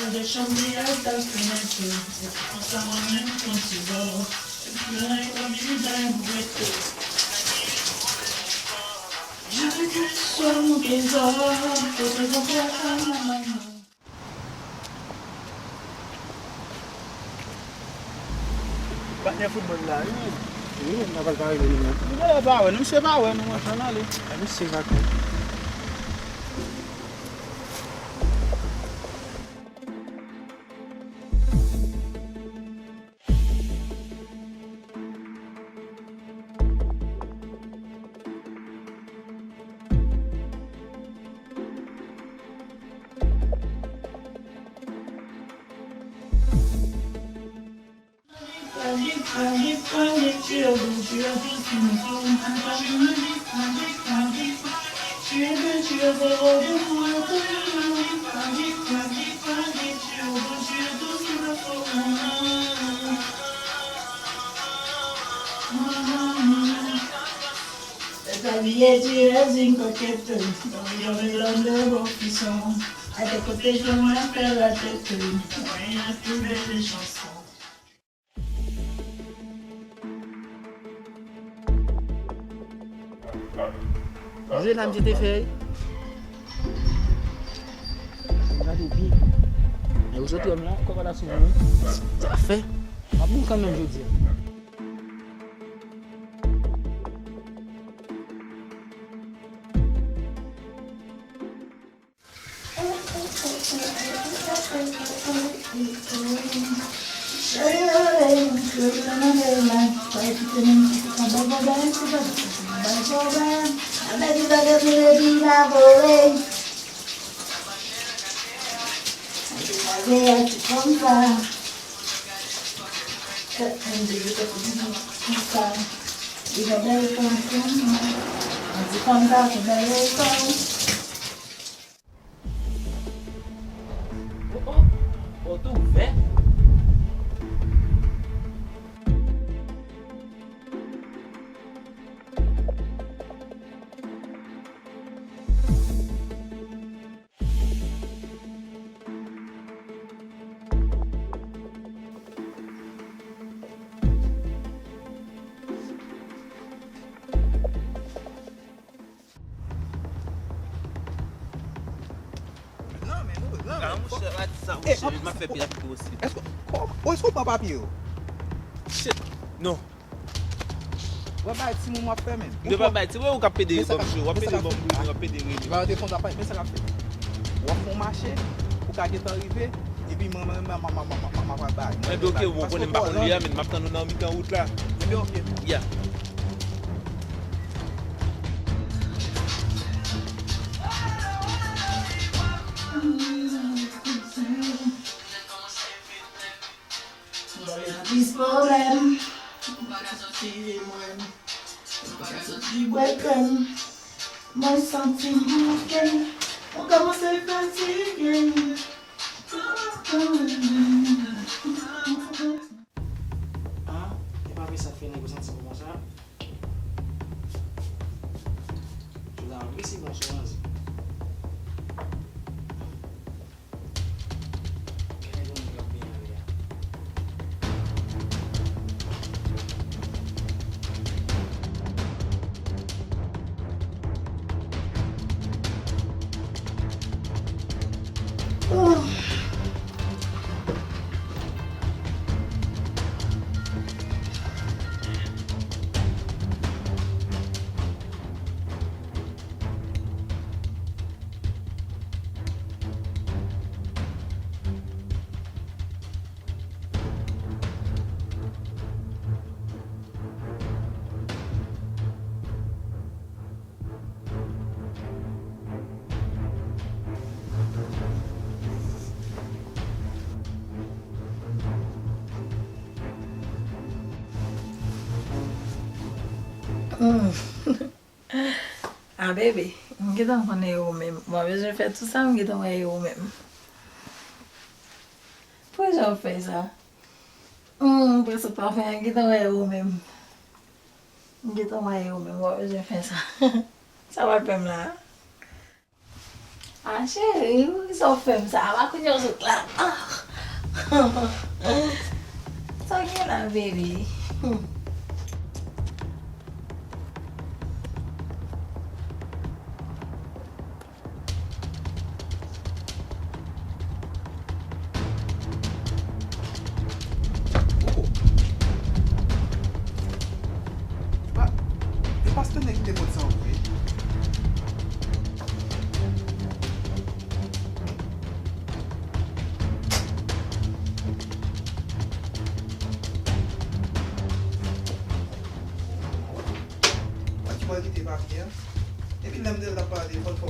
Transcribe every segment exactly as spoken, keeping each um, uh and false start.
Desann li al ta fenèt, epi konsa mwen menm pran ti zòl. Epi yon nèg pa vini bay m rete. Jodi ke swa mwen gen zòl, kote mwen pran. Patnè foutbòl la, wi. Wi, n ap al pare li menm. Nou genlè pa wè, nou misye pa wè nou, mwen fè nan li. A, misye vakans. Establishing coquette, dans le monde de profession, à tes côtés, je m'appelle la tête, rien de plus belle chanson. Jwe la, misye te fè. Gade byen. E ou sot wè m la, kòk la sou mwen. Sa fè. M ap mouri kanmenm jodi a. Oh, oh, pòt ouvè. Gade, monchè, pa di sa, monchè, m ap fè pil ak ou osi. Èske, kòman, èske w pran papye yo? Shit, non. W ap bay timoun w ap fè menm. M te pa bay timoun, ou k ap pede ban m cho, w ap pede ban m bouzin, w ap pede rele. Ba yo te konn w ap bay, men sa k ap fèt. W ap fè yon mache, ou ka gentan rive, epi mwen, mwen, mwen, mwen, mwen, mwen, mwen, mwen pral bay. Ebyen, oke, bon, konnen m pa konn li a, men m ap tann ou nan mitan wout la. Ebyen, oke. Yeah. M pa vle nan plis pwoblèm. M pa ka soti mwen. M pa ka soti bwè krèm. Mwen santi m bouke. Mwen kòmanse fatige. Ah, e pa vre sa k fè nèg yo santi bon konsa. Jodi a, wi, se bon sou manzè. Gen nèg yo menm k ap benyen ale a. Ah, bebe, m gentan konnen e ou menm. M pa bezwen fè tout sa, m gentan wè e ou menm. Pou jan w fè sa? Hmm, prensip pafen an, m gentan wè e ou menm. M gentan wè e ou menm, w pa bezwen fè sa. Sa w ap fè m la a? Ah, cheri, poukisa w fè m sa? A pa kounye a w sot la. Ah. Sa w gen la, baby? Hmm. Oh. Pa, e pastè nèg ki te pot sa vre. Mwen ki mwen kite papye a. Epi lè m te l ap pale, fò l fò.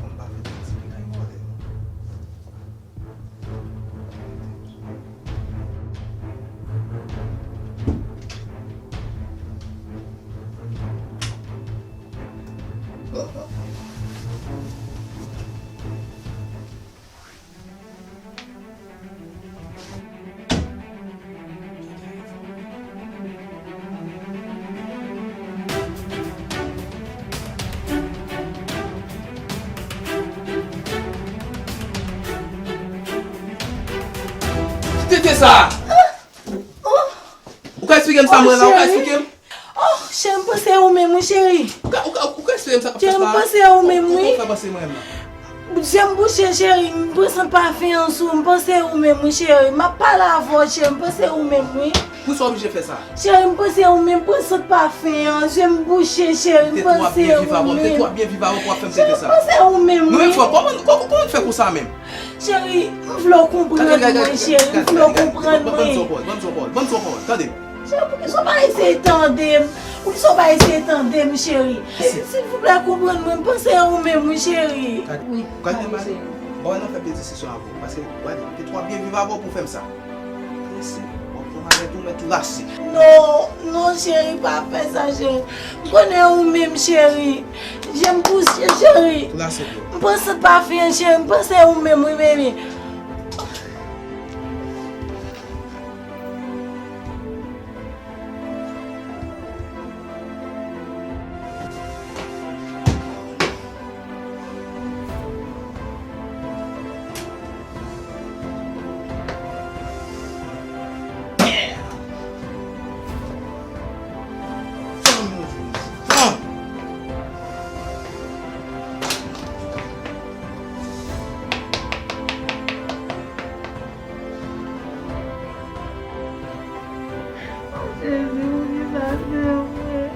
Fò m pa fè ti bagay vòlè non. Ki tete sa? Ou ka eksplike m sa, mwen la? Ou ka eksplike m? Oh, cheri, m panse ou menm, wi, cheri. Ou ka, ou ka, ou ka eksplike m sa k ap fèt la? Cheri, m panse ou menm, wi. Ou, ou, ou ka eksplike m sa k ap fèt la? Je m bouche, cheri, m pran sant pafen an sou ou, m panse ou menm, wi, cheri. M ap pale avè w, cheri, m panse ou menm, wi. Poukisa w oblije fè sa? Cheri, m panse ou menm, pran sant pafen an, je m bouche, cheri, m panse ou menm. Ou te twò byen viv avè m, ou te twò byen viv avè m pou w ap fè m tete sa. Cheri, m panse ou menm, wi. Nou menm fò, kòman, kòman, kòman w fè konsa menm? Cheri, m vle w konprann mwen, cheri, m vle w konprann mwen. Ban m di yon pawòl, ban m di yon pawòl, ban m di yon pawòl, tande. Cheri, poukisa w pa eseye tande m? Poukisa w pa eseye tande m, cheri? Silvouplè, konprann mwen, m panse ou menm, wi, cheri. Gade, gade, gade, cheri. Bon, nan fè byen disisyon avè w, paske, gade, m te twò byen viv avè w pou w fè m sa. Prese, w ap pran malèt ou mèt lase. Non, non, cheri, pa fè sa, cheri. M konnen ou menm, cheri. Je m bouche, cheri. Lase, bro. M pran sant pafen an, cheri. M panse ou menm, wi, baby. Jezi, poukisa se mwen?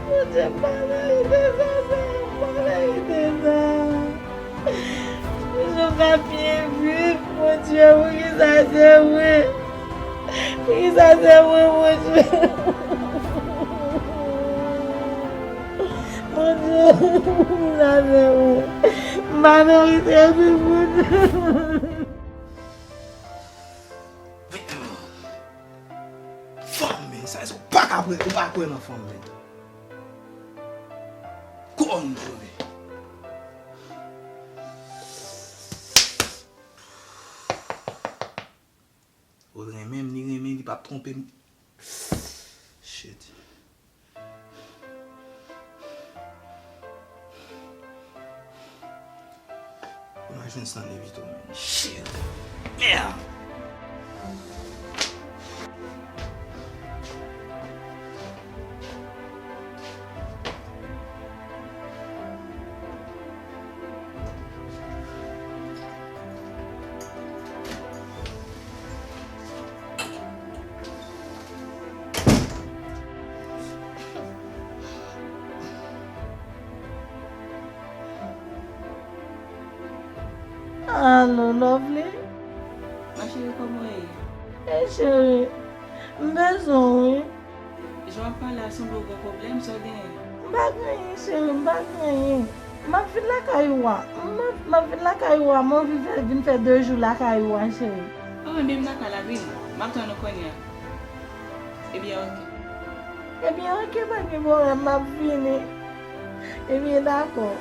Bondye, m pa merite sa, Senyè, m pa merite sa. Poukisa w ka byen viv, Bondye, poukisa se mwen? Poukisa se mwen, Bondye? Bondye, poukisa se mwen? M pa merite viv, Bondye. Fanm, men, sa se ou pa ka kwè, ou pa kwè nan fanm, men. Kòm jwe. Ou renmen m, li renmen, li p ap twonpe m. Shit. Imajine sa nan vi tou, man. Shit. Yeah. Alo, Lovely? Ma chérie, kòman w ye? Ey, cheri, m bezwen w, wi. Jan w ap pale a sanble w gen pwoblèm, sa w genyen? M pa gen anyen, cheri, m pa gen anyen. M ap vin lakay ou a. M ap, m ap vin lakay ou a, m anvi fè, vin fè de jou lakay ou a, cheri. Anben, m lakay la, vini. M ap tann ou kounye a. Ebyen, oke. Ebyen, oke, pa gen pwoblèm, m ap vini. Ebyen, dakò.